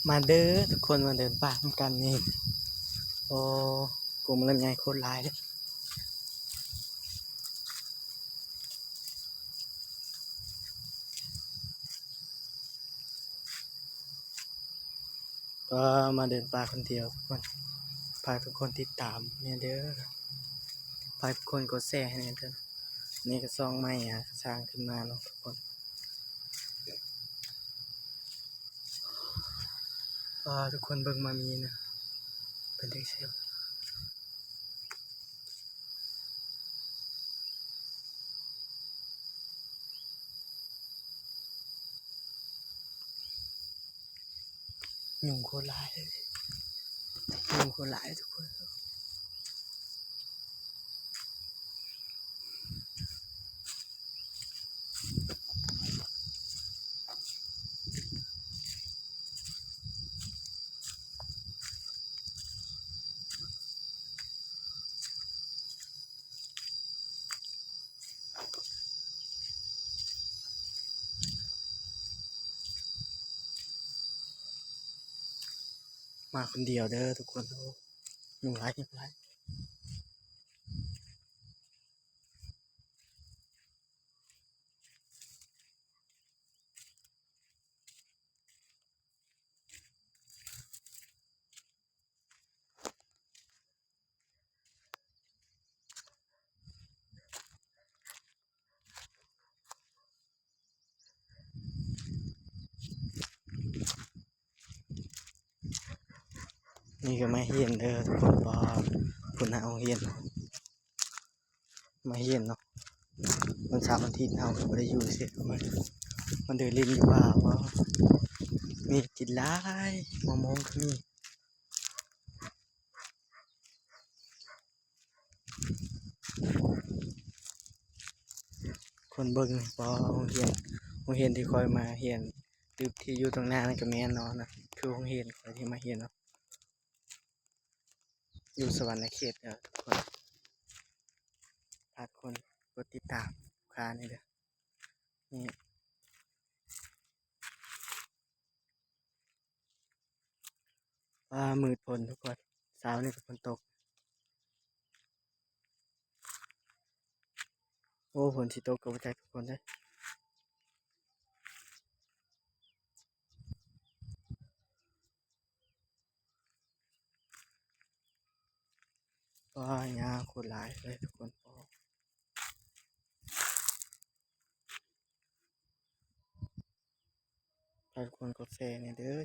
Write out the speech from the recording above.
ມາເດີທຸກຄົນ ມາເດີນປ່ານຳກັນນີ້. ໂອ້ ກົງລຳໄຍໂຄດຫຼາຍເດ້. ກໍມາເດີນປ່າຄົນດຽວທຸກຄົນ. ຝາກທຸກຄົນຕິດຕາມແດ່ເດີ. ຝາກທຸກຄົນກົດແຊໃຫ້ແດ່ເດີ. ນີ້ກໍຊ່ອງໃໝ່ຫາສ້າງຂຶ້ນມາເນາະທຸກຄົນ. ອ່າ ທຸກຄົນເບິ່ງໝາມີນະ ເປັນຈັ່ງຊີ້. ຍຸງໂຄດຫຼາຍ ຍຸງໂຄດຫຼາຍທຸກຄົນ. ມາຄົນດຽວເດີທຸກຄົນ. ໂອ້ ຍຸງຫຼາຍ ຍຸງຫຼາຍ. ນີ້ກໍມາຮຽນເດີທຸກຄົນ. ວ່າພຸ້ນນະ ໂຮງຮຽນ ມາຮຽນເນາະ. ວັນເສົາວັນອາທິດເຮົາກໍບໍ່ໄດ້ຢູ່ເສຍ ມາເດີນຫຼິ້ນຢູ່ປ່າ. ວ້າວ ມີກິນຫຼາຍ ມະມ່ວງກໍມີ. ຄົນເບິ່ງ ບໍ່ ໂຮງຮຽນ ໂຮງຮຽນທີ່ຂ້ອຍມາຮຽນ ຕຶກທີ່ຢູ່ຕາງໜ້ານັ້ນກໍແມ່ນເນາະ ນັ້ນຄືໂຮງຮຽນຂ້ອຍທີ່ມາຮຽນເນາະ ຢູ່ສະຫວັນນະເຂດເດີທຸກຄົນ. ຝາກຄົນກົດຕິດຕາມຂ້າແດ່ເດີ. ນີ້ ຟ້າມືດຝົນທຸກຄົນ ເຊົ້ານີ້ກໍຝົນຕົກ. ໂອ້ ຝົນຊິຕົກກໍບໍ່ຈັກທຸກຄົນເດີ. ວ້າ ຫຍ້າໂຄດຫຼາຍເລີຍທຸກຄົນ. ຝາກທຸກຄົນກົດແຊແດ່ເດີ.